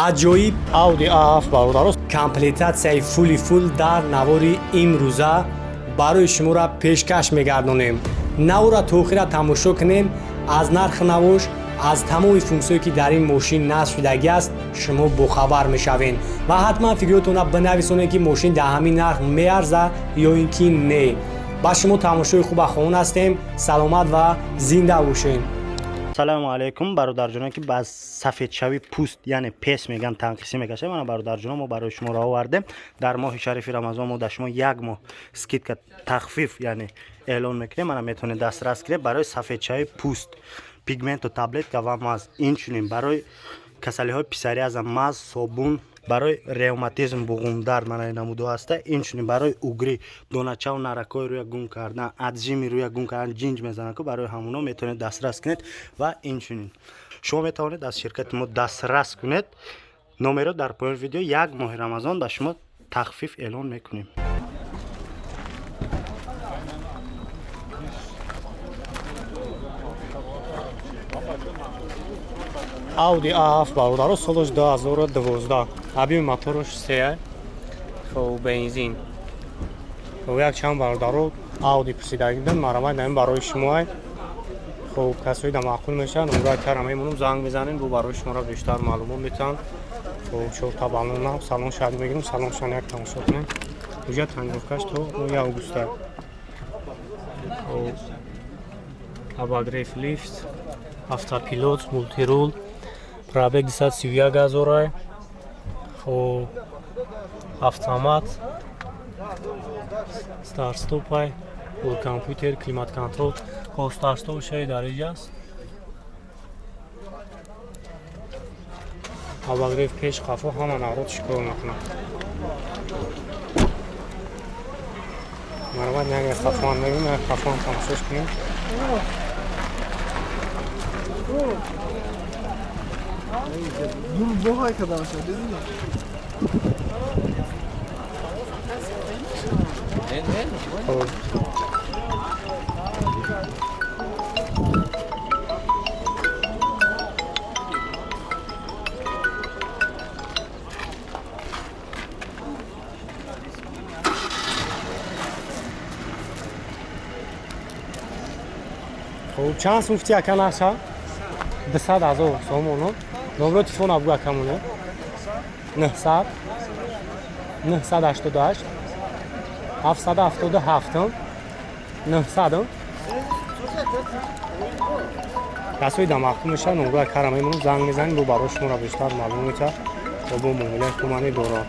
Аҷоиб Audi A7 бародаро, комплектатсияи фули фул дар навори имрӯза барои шуморо пешкаш мегардонем. Навора то охира тамошо кунем. Аз нархи навош, аз тамоми функсияе ки дар ин мошин насб шудагӣ аст, шумо бохабар мешавед ва ҳатман фикрҳоятонро бинависонед, ки мошин дар ҳамин нарх меарза ё ин ки не. Ба шумо тамошои хуба хоҳон ҳастем. Саломат ва зинда бошед. Салому алайкум, бародарҷонон, ки ба сафедшавии пӯст, яъне пес меган, танқисӣ мекашад. Мана, бародарҷонон, мо барои шуморо овардем. Дар моҳи шарифи Рамазон мо дар шумо як моҳ скидка, тахфиф, яъне эълон мекунем. Мана, метавонед дастрас кунед барои сафедшавии пӯст пигменту таблетка ва маз. Инчунин барои касалиҳои псориаза маз, собун, барои ревматизм, буғумдард, мана намудо ҳаста. Инчунин барои угри, доначаву наракҳои рӯя гум кардан, отжими рӯя гум кардан, ҷинҷ мезанад ку, барои ҳамуно метавонед дастрас кунед. Ва инчунин шумо метавонед аз ширкати мо дастрас кунед. Номеро дар поёни видео. Як моҳи Рамазон ба шумо тахфиф эълон мекунем. Audi A7 бародаро, солаш 2012, объеми мотораш 3, хоб, бензин. Хоб, як чанд бародаро Audi пурсидагӣ буданд, марамай наим барои шумо. Хоб, касои да маъқул мешаванд, номраи кара мемонам, занг мезанем, бо барои шуморо бештар маълумот метиҳанд. Хоб, чорта баллон нав, салон шаҳри мегирем, салоншон як тамошо кунем. Уҷа тонировкаш то 9 августа. Хоб, обогрев, лифт, автопилот, мультирул, пробег 231 ҳазорай. Хоб, автомат, старт-стопай, компютер, климат контрол. Хоб, старт-стоп шаи дар иҷа аст. Обогрев пеш, қафо, ҳама народ шикор мекунад. Марҳамат, як қафоам мебинем, як қафоам тамошош кунем. Dur bu arkadaşlar dedin ya. Хоб, хоб, чанд сум гуфти, ака, нарха? 200 000 сомоно. Номро телефон абгӯ, акамоне. 900 988 777 900. Касои да маъқул мешавад, номрои кара мемонам, занг мезанем, бо барои шуморо бештар маълум метиҳад ва бо муомилаи хуб мани дорад.